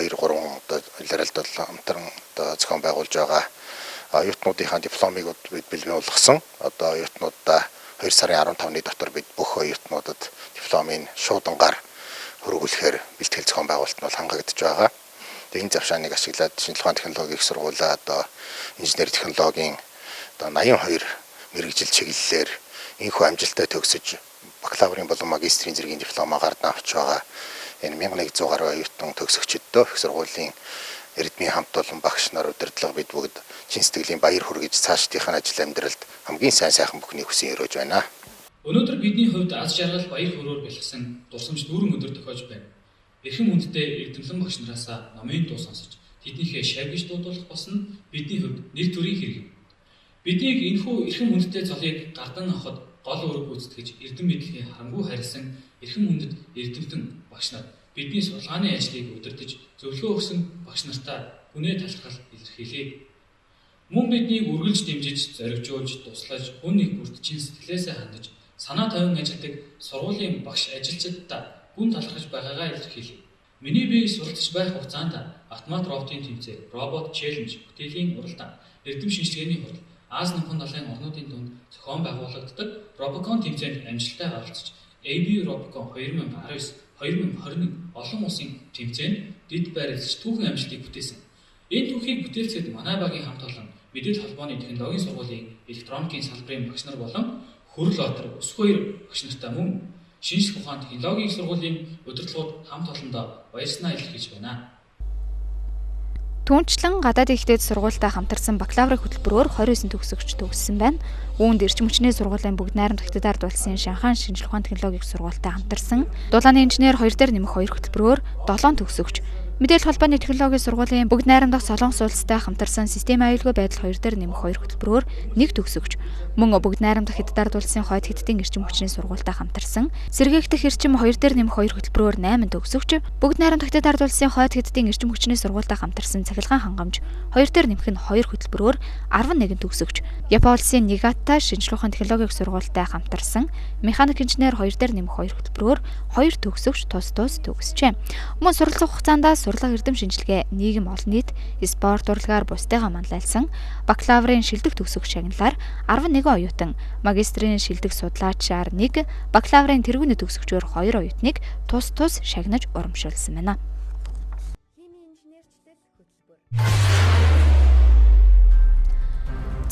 2 3 одоо улиралд бол хамтран одоо зохион байгуулж байгаа. Оюутнуудынхаа дипломыг бид бэлэн болгосон. Одоо оюутнуудаа 2 сарын 15-ны дотор бид бүх оюутнуудад дипломыг шуудангаар хөрвүүлэхээр бэлтгэл зохион байгуулалт нь бол хангагдж байгаа. Энэ завшааныг ашиглаад шинжлэх ухааны технологийн их сургуулаа одоо инженер технологийн одоо 82 мэргэжил чиглэлээр энэхүү амжилттай төгсөж бакалаврын болон магистрийн зэргийн дипломоо гардан авч байгаа энэ 1100 гаруй оюутан төгсөгчдөд их сургуулийн эрдмийн хамт олон багш нар удирдлага бид бүгд чин сэтгэлийн баяр хүргэж цаашдынхаа ажил амьдралд хамгийн сайн сайхан бүхнийг хүсэн өрөөж байна. Өнөөдөр бидний хувьд аз жаргал баяр хөөрөөр бэлгсэн дурсамж дүүрэн өдөр тохиож байна. Эрхэм хүндтэй эрдэмтэн багш нараасаа номын дуу сонсож тэднийхээ шавьгиж дуудуулах болсон бидний хувьд нэр төрийн хэрэг юм. Биднийг энэхүү эрхэм хүндтэй золыг гардан авахад гол үүрэг гүйцэтгэж эрдэм мэдлэгийн харамгүй харилсан эрхэм хүндэт эрдэмтэн багш нар бидний судалгааны ажлыг удирдах зөвлөгөө өгсөн багш нартаа хүнээ талархал илэрхийлье. Мөн биднийг үргэлж дэмжиж, зоригжуулж, туслаж, хүн нэг бүрт чин сэтгэлээсээ хандаж, санаа тавин ажилладаг сургуулийн багш ажилчдаа гүн талархаж байгаагаа илэрхийлье. Миний бие суралцж байх хугацаанд автомат роботын тэмцээн, робот челленж, бүтээлийн уралдаан, эрдэм шинжилгээний хурал, Ази номхон далайн орнуудын дунд зохион байгуулагддаг Robocon тэмцээнд амжилттай оролцож, AB Robocon 2019, 2021 олон улсын тэмцээнд дэд байрлаж түүхэн амжилтыг бүтээсэн. Энэ түүхийг бүтээлцэхэд манай багийн хамт олон мэдээлэл холбооны технологийн сургуулийн электроникийн салбарын багш нар болон Хөрөл Баатар, Өсгөөр багш нартай мөн шинжлэх ухаан технологийн их сургуулийн удирдлагууд хамт олондоо баярснаа илэрхийлж байна. Түүнчлэн гадаад ихтэй сургуультай хамтарсан бакалаврын хөтөлбөрөөр 29 төгсөгч төгссөн байна. Үүнд эрчим хүчний сургуулийн бүгд найрамдах Хятадаар улсын Шанхай шинжлэх ухааны технологийн сургуультай хамтарсан дулааны инженер 2 дээр нэмэх 2 хөтөлбөрөөр 7 төгсөгч, мэдээлэл холбооны технологийн сургуулийн бүгд найрамдах Солонгос улстай хамтарсан систем аюулгүй байдал 2 дээр нэмэх 2 хөтөлбөрөөр 1 төгсөгч, мөн бүгд найрамдах Хятадаар улсын хойд Хятадын эрчим хүчний сургуультай хамтарсан сэргээгдэх эрчим 2 дээр нэмэх 2 хөтөлбөрөөр 8 төгсөгч, бүгд найрамдах Хятадаар улсын хойд Хятадын эрчим хүчний сургуультай хамтарсан цахилгаан хангамж 2 дээр нэмэх нь 2 хөтөлбөрөөр 11 төгсөгч, Япон улсын Нигата шинжлэх ухааны технологийн сургуультай хамтарсан механик инженер 2 дээр нэмэх 2 хөтөлбөрөөр 2 төгсөгч тус тус төгсжээ. Мөн суралцах хугацаанд сурлага эрдэм шинжилгээ, нийгэм олон нийт, спорт урлагаар бусдыгаа манлайлсан бакалаврын шилдэг төгсөгч шагналаар 11 оюутан, магистрийн шилдэг судлаачаар 1, бакалаврын тэргүүний төгсөгчөөр 2 оюутныг тус тус шагнаж урамшуулсан байна.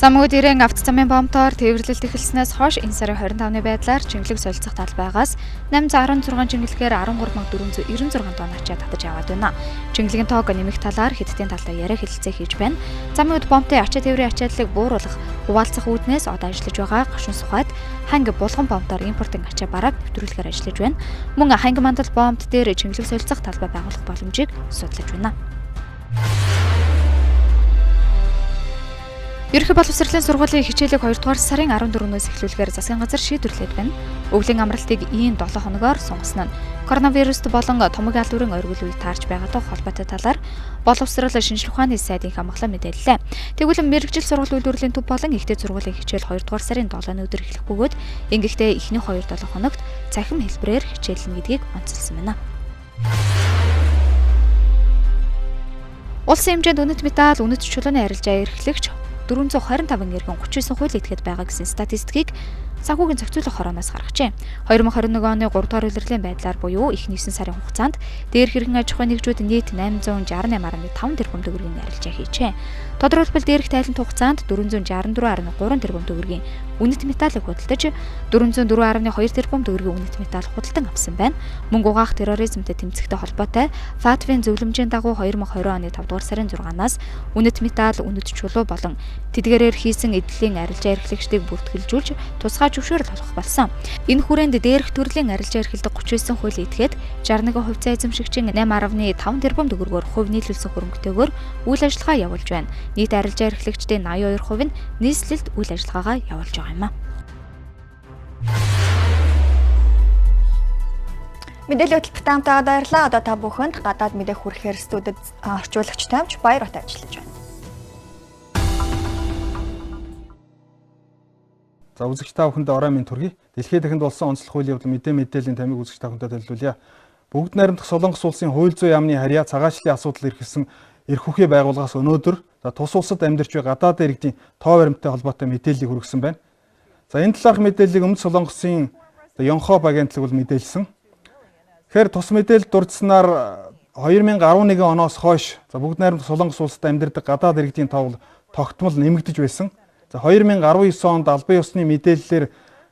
Замууд ирэн авто замын бомтоор тээвэрлэлт эхэлснээс хойш энэ сарын 25-ны байдлаар чингэлэг солилцох талбайгаас 816 чингэлгээр 13496 тонн ачаа татаж аваад байна. Чингэлгийн тоог нэмэх талаар Хятадын талаа яриа хэлэлцээ хийж байна. Замын үд бомтын ачаа тээврийн ачааллыг бууруулах, хуваалцах үүднээс одоо ажиллаж байгаа гашуун сухайд ханги булган бомтоор импортын ачаа барааг нэвтрүүлэхээр ажиллаж байна. Мөн ханги мандал бомт дээр чингэлэг солилцох талбай байгуулах боломжийг судлаж байна. Ерөнхий боловсролын сургуулийн хичээлийг 2 дугаар сарын 14-өөс эхлүүлэхээр засгийн газар шийдвэрлээд байна. Өвлийн амралтыг ийм 7 хоногоор сунгасан нь коронавируст болон томог алуурын оргил үе таарч байгаатай холбоотой талаар боловсрол шинжлэх ухааны сайдын хамгаалал мэдээллээ. Тэгвэл мэргэжил сургууль үйлдвэрлэлийн төв болон ихтэй сургуулийн хичээл 2 дугаар сарын 7-ны өдөр эхлэх бөгөөд ингэхдээ эхний 2-7 хоногт цахим хэлбэрээр хичээлнэ гэдгийг онцолсон байна. Улсын хэмжээнд үнэт металл, үнэт чулууны арилжаа эрхлэгч 425 эргэн 39 хууль этгээд байгаа гэсэн статистикийг санхүүгийн зохицуулах хорооноос гаргажээ. 2021 оны 3 дугаар улирлын байдлаар буюу эхний 9 сарын хугацаанд дээрх хэрхэн аж ахуйн нэгжүүд нийт 868.5 тэрбум төгрөгийн арилжаа хийжээ. Тодорхойлбол дээрх тайлан хугацаанд 464.3 тэрбум төгрөгийн үнэт металлыг худалдаж 404.2 тэрбум төгрөгийн үнэт металл худалдан авсан байна. Мөнгө угаах терроризмтэй тэмцэхтэй холбоотой ФАТФ-ын зөвлөмжийн дагуу 2020 оны 5 дугаар сарын 6-наас үнэт металл, үнэт чулуу болон тэдгээрээр хийсэн эдлийн арилжаа эрхлэгчдийг бүртгэлжүүлж тусгай зөвшөөрөл олгох болсон. Энэ хүрээнд дээрх төрлийн арилжаа эрхэлдэг 39 хууль этгээд 61 хувьцаа эзэмшигчийн 8.5 тэрбум төгрөгөөр хувь нийлүүлсэн хөрөнгөтэйгээр үйл ажиллагаа явуулж байна. Нийт арилжаа эрхлэгчдийн 82% нь нийслэлд үйл ажиллагаагаа явуулж байгаа юм а. Мэдээллийн хөтөлбөрт хамтаагаад баярлалаа. Одоо та бүхэнд гадаад мэдээ хүргэхээр студид орчуулагч Тамч Баяр бат ажиллаж байна. За үзэгч та бүхэндээ орой минь төргий. Дэлхийд дахинд болсон онцлог үйл явдал мэдээллийн тамиг үзэгч та бүхэндээ төлөвлөе. Бүгд найрамдах Солонгос улсын хууль зүйн яамны харьяа цагаачлалын асуудал эрхэлсэн эрх хүчний байгууллагаас өнөөдөр за тус улсад амьдарч буй гадаад иргэдийн тоо баримттай холбоотой мэдээллийг хүргэсэн байна. За энэ талаарх мэдээллийг Өмнөд Солонгосын Йонхоп агентлаг бол мэдээлсэн. Тэгэхээр тус мэдээлэл дурдсанаар 2011 оноос хойш за бүгд найрамдах Солонгос улсад амьдардаг гадаад иргэдийн тоо тогтмол нэмэгдэж байсан. За 2019 онд албан ёсны мэдээллээр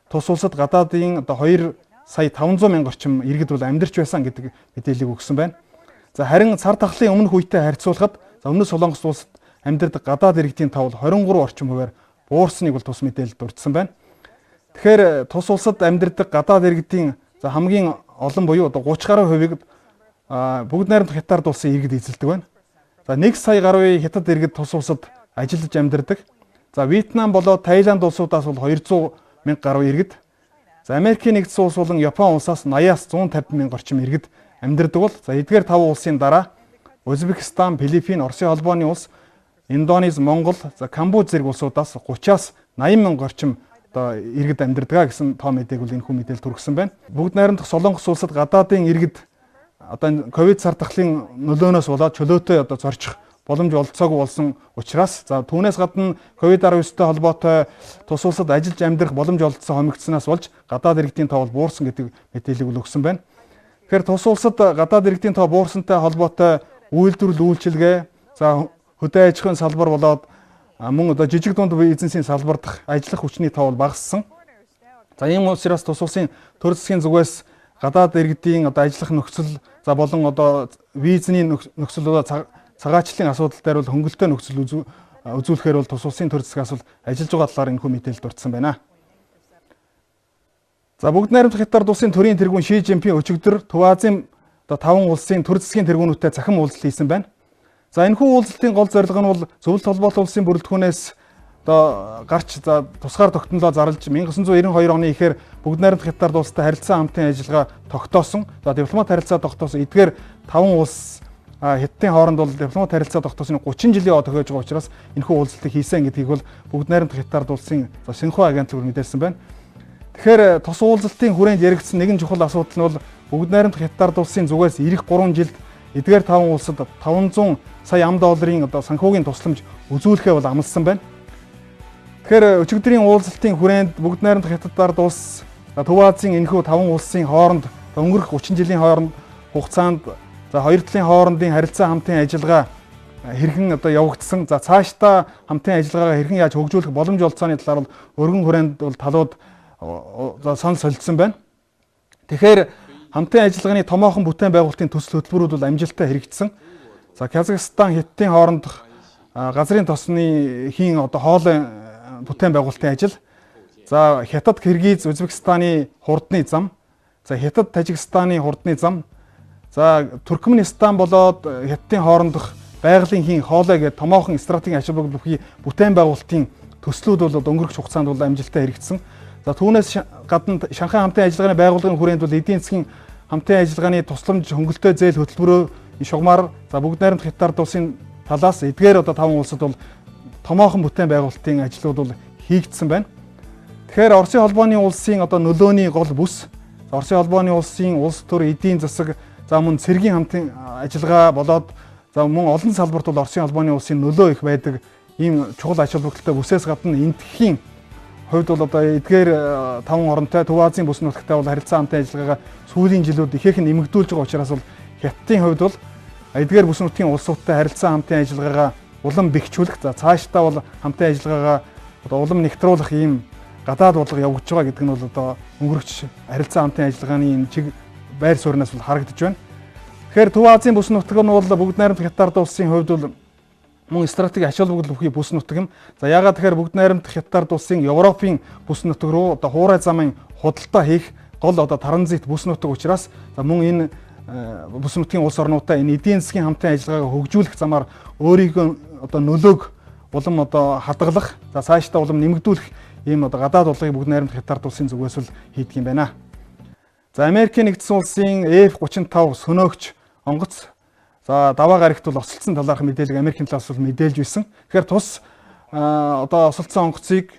тус улсад гадаадын одоо 2 сая 500 мянга орчим иргэд бол амьдарч байсан гэдэг мэдээллийг өгсөн байна. За харин цар тахлын өмнөх үетэй харьцуулахад за Өмнөд Солонгос улсад амьдардаг гадаад иргэдийн тоо бол 23 орчим хувиар буурсныг бол тус мэдээлэлд дурдсан байна. Тэгэхээр тус улсад амьдардаг гадаад иргэдийн за хамгийн олон буюу одоо 30 гаруй хувийг бүгд найрамдах Хятад улсын иргэд эзэлдэг байна. За 1 сая гаруй Хятад иргэд тус улсад ажиллаж амьдардаг. За Вьетнам болоод Таиланд улсуудаас бол 200 мянга гаруй иргэд. За Америкийн нэгдсэн улс болон Япон улсаас 80-аас 150 мянга орчим иргэд амьдардаг бол за эдгээр 5 улсын дараа Узбекистан, Филиппин, Оросын холбооны улс, Индонез, Монгол, за Камбож зэрэг улсуудаас 30-аас 80 мянга орчим одоо иргэд амьдардаг гэсэн тоо мэдээг бол энэхүү мэдээлэл төрөгсөн байна. Бүгд найрамдах Солонгос улсад гадаадын иргэд одоо энэ ковид цар тахлын нөлөөнөөс болоод чөлөөтэй одоо зорчих боломж олцоогүй болсон учраас за түүнээс гадна ковид-19-тэй холбоотой тус улсад ажиллаж амьдрах боломж олдсон хомигдсоноос болж гадаад иргэдийн тоо бол буурсан гэдэг мэдээллийг бол өгсөн байна. Тэгэхээр тус улсад гадаад иргэдийн тоо буурсантай холбоотой үйлдвэрлэл үйлчилгээ, за хөдөө аж ахуйн салбар болоод мөн одоо жижиг дунд бизнесийн салбар дахь ажиллах хүчний тоо бол багассан. За ийм учраас тус улсын төр засгийн зүгээс гадаад иргэдийн одоо ажиллах нөхцөл за болон одоо визний нөхцөл одоо цагаачлалын асуудал дээр бол хөнгөлөлттэй нөхцөл үзүүлэхээр бол тус улсын төр засгаас бол ажиллаж байгаа талаар энэхүү мэдээлэл дурдсан байна. За бүгд найрамдах Хятад улсын төрийн тэргүүн Ши Жинпин өчигдөр Төв Азийн одоо 5 улсын төр засгийн тэргүүнүүдтэй цахим уулзалт хийсэн байна. За энэхүү уулзалтын гол зорилго нь бол Зөвлөлт холбоолт улсын бүрэлдэхүүнээс одоо гарч за тусгаар тогтнолоо зарлж 1992 оны ихээр бүгд найрамдах Хятад улстай харилцан хамтын ажиллагаа тогтоосон. За дипломат харилцаа тогтоосон. Эдгээр 5 улс Хятадын хооронд бол дипломат харилцаа тогтоосны 30 жилийн оо тохиож байгаа учраас энэхүү уулзалтыг хийсэн гэдгийг бол бүгд найрамдах Хятад улсын Синхуа агентлаг мэдээлсэн байна. Тэгэхээр тус уулзалтын хүрээнд яригдсан нэгэн чухал асуудал нь бол бүгд найрамдах Хятад улсын зүгээс ирэх 3 жилд эдгээр 5 улсад 500 сая ам долларын одоо санхүүгийн тусламж үзүүлэхээ бол амласан байна. Тэгэхээр өчигдрийн уулзалтын хүрээнд бүгд найрамдах Хятад улс Төв Азийн энэхүү 5 улсын хооронд өнгөрөх 30 жилийн хооронд хугацаанд за хоёр талын хоорондын харилцаа хамтын ажиллагаа хэрхэн одоо явагдсан, за цаашдаа хамтын ажиллагаагаа хэрхэн яаж хөгжүүлэх боломж олцооны талаар бол өргөн хүрээнд бол талууд за санал солилцсон байна. Тэгэхээр хамтын ажиллагааны томоохон бүтээн байгуулалтын төсөл хөтөлбөрүүд бол амжилттай хэрэгжсэн. За Казахстан, Хятадын хоорондох газрын тосны хийн одоо хоолой бүтээн байгуулалтын ажил. За Хятад, Киргиз, Узбекистаны хурдны зам. За Хятад, Тажикстаны хурдны зам. За Туркменистан болоод Хятадын хоорондох байгалийн хийн хоолой гэдэг томоохон стратегийн ашиг бүхий бүтээн байгуулалтын төслүүд бол өнгөрөх хугацаанд бол амжилттай хэрэгжсэн. За түүнээс гадна Шанхай хамтын ажиллагааны байгууллагын хүрээнд бол эдийн засгийн хамтын ажиллагааны тусламж хөнгөлөлтөй зээл хөтөлбөрөө шугамар за бүгд найрамдах Хятад улсын талаас эдгээр одоо 5 улсад бол томоохон бүтээн байгуулалтын ажлууд бол хийгдсэн байна. Тэгэхээр Оросын холбооны улсын одоо нөлөөний гол бүс, Оросын холбооны улсын улс төр, эдийн засаг, за мөн цэргийн хамтын ажиллагаа болоод за мөн олон салбарт бол Оросын холбооны улсын нөлөө их байдаг ийм чухал ач холбогдолтой бүсээс гадна энтхийн хувьд бол одоо эдгээр 5 оронтой Төв Азийн бүс нутагтай бол харилцаа хамтын ажиллагаагаа сүүлийн жилүүд ихээхэн нэмэгдүүлж байгаа учраас бол Хятадын хувьд бол эдгээр бүс нутгийн улсуудтай харилцаа хамтын ажиллагаагаа улам бэхжүүлэх, за цаашдаа бол хамтын ажиллагаагаа одоо улам нэгтруулах ийм гадаад бодлого явагдаж байгаа гэдэг нь бол одоо өнгөрөгч харилцаа хамтын ажиллагааны энэ чиг байр сууриас бол харагдаж байна. Тэгэхээр Төв Азийн бүс нутаг нь бол бүгд найрамдах Хятад улсын хувьд бол мөн стратеги ач холбогдол бүхий бүс нутаг юм. За яагаад тэгэхээр бүгд найрамдах Хятад улсын Европын бүс нутаг руу одоо хуурай замын худалдаа хийх гол одоо транзит бүс нутаг учраас за мөн энэ бүс нутгийн улс орнуудаа энэ эдийн засгийн хамтын ажиллагаагаа хөгжүүлэх замаар өөрийнхөө одоо нөлөөг улам одоо хадгалах, за цаашдаа улам нэмэгдүүлэх ийм одоо гадаад бодлогыг бүгд найрамдах Хятад улсын зүгээс л хийдэг юм байна. За Америкийн нэгдсэн улсын F-35 сөнөөгч онгоц за даваа гарагт бол осолцсон талаарх мэдээлэл Америкийн талаас бол мэдээлж байсан. Тэгэхээр тус одоо осолцсон онгоцыг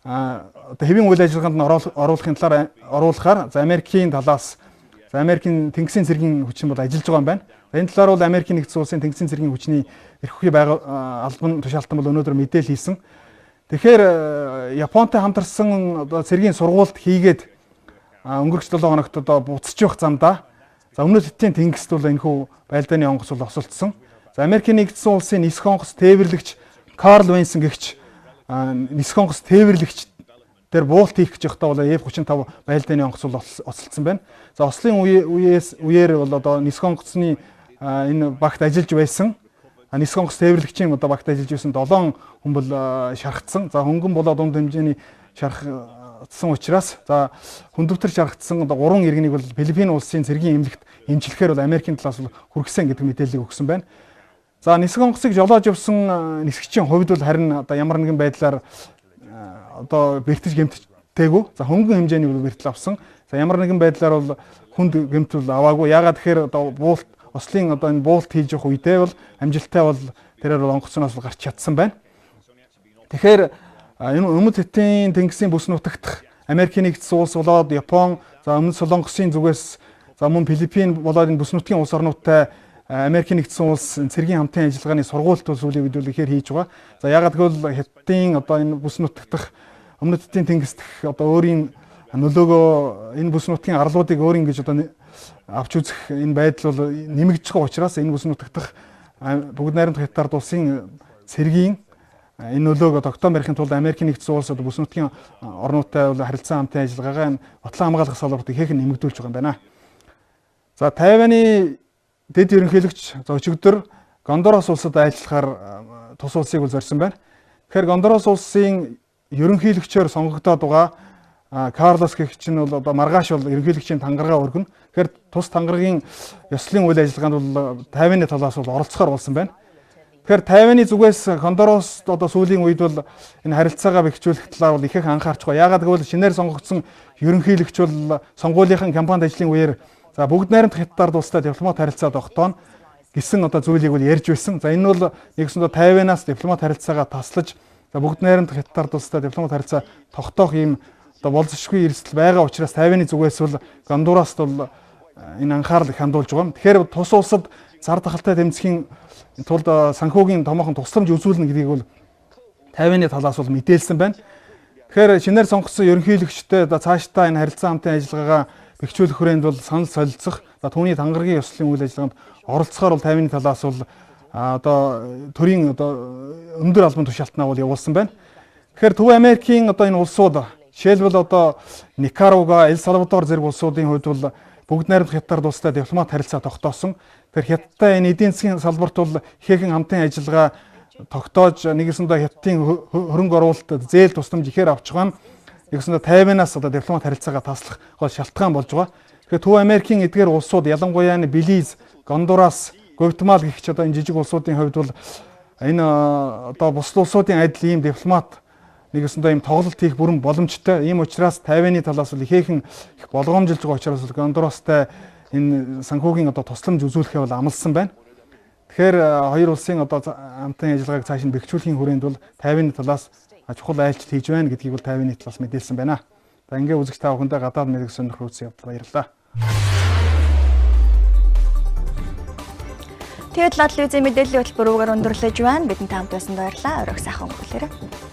одоо хэвийн үйл ажиллагаанд нь оруулахын талаар оруулахаар за Америкийн талаас за Америкийн тэнгисийн цэргийн хүчин бол ажиллаж байгаа юм байна. За энэ талаар бол Америкийн нэгдсэн улсын тэнгисийн цэргийн хүчний эрх хүчний байгаль албан тушаалтан бол өнөөдөр мэдээлэл хийсэн. Тэгэхээр Японтай хамтарсан одоо цэргийн сургуульд хийгээд өнгөрөх 7 хоногт одоо буцаж явах замдаа за өмнөд хятадын тэнгист бол энэхүү байлдааны онгоц бол осолдсон. За Америкийн нэгдсэн улсын нисэх онгоц тээвэрлэгч Карл Венсон гэгч нисэх онгоц тээвэрлэгч дээр буулт хийх гэж явахдаа бол F-35 байлдааны онгоц бол осолдсон байна. За ослын үеэр бол одоо нисэх онгоцны энэ багт ажиллаж байсан. Нисэх онгоц тээвэрлэгчийн одоо багт ажиллаж байсан 7 хүн бол шархтсан. За хөнгөн болоод дунд хэмжээний шархтсан учраас за хүндөвтөр шархтсан одоо 3 иргэнийг бол Филиппин улсын цэргийн эмнэлэгт эмчлэхээр бол Америкийн талаас бол хүргэсэн гэдэг мэдээллийг өгсөн байна. За нисэх онгоцыг жолоож явсан нисгчийн хувьд бол харин одоо ямар нэгэн байдлаар одоо бэртэж гэмтээгүй. За хөнгөн хэмжээний бол бэртэл авсан. За ямар нэгэн байдлаар бол хүнд гэмтэл аваагүй. Яагаад тэгэхээр одоо буулт ослын одоо энэ буулт хийж явах үедээ бол амжилттай бол тэрээр бол онгоцноос бол гарч чадсан байна. Тэгэхээр энэ өмнөд хятадын тэнгисийн бүс нутагт Америкийн нэгдсэн улс болоод Япон, за өмнөд Солонгосын зүгээс за мөн Филиппин болоод энэ бүс нутгийн улс орнуудтай Америкийн нэгдсэн улс цэргийн хамтын ажиллагааны сургуульд бол сүүлийн үед бол ихээр хийж байгаа. За яагаад гэвэл Хятадын одоо энэ бүс нутагт өмнөд хятадын тэнгис дэх одоо өөрийн нөлөөгөө энэ бүс нутгийн арлуудыг өөрийн гэж одоо авч үзэх энэ байдал бол нэмэгдэж байгаа учраас энэ бүс нутагт бүгд найрамдах Хятад улсын цэргийн энэ нөлөөгөө тогтоон барихын тулд Америкийн нэгдсэн улс одоо бүс нутгийн орнуудтай бол харилцан хамтын ажиллагаагаа энэ батлан хамгаалах салбарт ихээхэн нэмэгдүүлж байгаа юм байна. За Тайваны дэд ерөнхийлөгч за өчигдөр Гондурас улсад айлчлахаар тус улсыг бол зорьсон байна. Тэгэхээр Гондурас улсын ерөнхийлөгчөөр сонгогдоод байгаа Карлос гэгч нь бол одоо маргааш бол ерөнхийлөгчийн тангараа өргөнө. Тэгэхээр тус тангаргийн ёслолын үйл ажиллагаанд бол Тайваны талаас бол оролцохоор болсон байна. Тэгэхээр Тайваны зүгээс Гондурас одоо сүүлийн үед бол энэ харилцаагаа бэхжүүлэх талаар бол ихэх анхаарч байгаа. Яагаад гэвэл шинээр сонгогдсон ерөнхийлөгч бол сонгуулийн кампанит ажлын үеэр за бүгд найрамдах Хятадаар улстай дипломат харилцаа тогтооно гэсэн одоо зүйлийг бол ярьж байсан. За энэ бол нэгсэндээ Тайванаас дипломат харилцаагаа таслаж за бүгд найрамдах Хятадаар улстай дипломат харилцаа тогтоох ийм одоо болзошгүй эрсдэл байгаа учраас Тайваны зүгээс бол Гондураст бол энэ анхаарал их хандуулж байгаа юм. Тэгэхээр тус улсад зар тахалтай тэмцэхийн тулд санхүүгийн томоохон тусламж үзүүлнэ гэдгийг бол Тайваны талаас бол мэдээлсэн байна. Тэгэхээр шинээр сонгогдсон ерөнхийлөгчтэй одоо цаашдаа энэ харилцаа хамтын ажиллагаагаа бэхжүүлэх хүрээнд бол санал солилцох, за түүний тангаргийн ёслолын үйл ажиллагаанд оролцохоор бол Тайваны талаас бол одоо төрийн одоо өндөр албан тушаалтнаа бол явуулсан байна. Тэгэхээр Төв Америкийн одоо энэ улсууд жишээлбэл одоо Никарагуа, Эл Салвадор зэрэг улсуудын хувьд бол бүгд найрамдах Хятад улстай дипломат харилцаа тогтоосон. Тэгэхээр Хятадтай энэ эдийн засгийн салбарт бол ихээхэн хамтын ажиллагаа тогтоож нэгсэндээ Хятадын хөрөнгө оруулалт зээл тусламж ихээр авч байгаа нь нэгсэндээ Тайванаас одоо дипломат харилцаагаа таслах гол шалтгаан болж байгаа. Тэгэхээр Төв Америкийн эдгээр улсууд ялангуяа нь Белиз, Гондурас, Гватемала гэх ч одоо энэ жижиг улсуудын хувьд бол энэ одоо бусад улсуудын адил ийм дипломат нэгсэндээ ийм тоглолт хийх бүрэн боломжтой. Ийм учраас Тайваны талаас бол ихээхэн их болгоомжилж байгаа учраас бол Гондурастай энэ санхүүгийн одоо тусламж үзүүлэхээ бол амласан байна. Тэгэхээр хоёр улсын одоо хамтын ажиллагааг цааш нь бэхжүүлэхийн хүрээнд бол Тайваны талаас чухал айлчлал хийж байна гэдгийг бол Тайваны талаас мэдээлсэн байна. За ингээ үзэгч та бүхэндээ гадаад мэдэг сонирхол үзсэн явдал баярлалаа. Тэгэд лад телевизийн мэдээллийн хөтөлбөр үүгээр өндөрлөж байна. Бидэнтэй хамт байсанд баярлалаа. Оройг сайхан өнгөрүүлээрэй.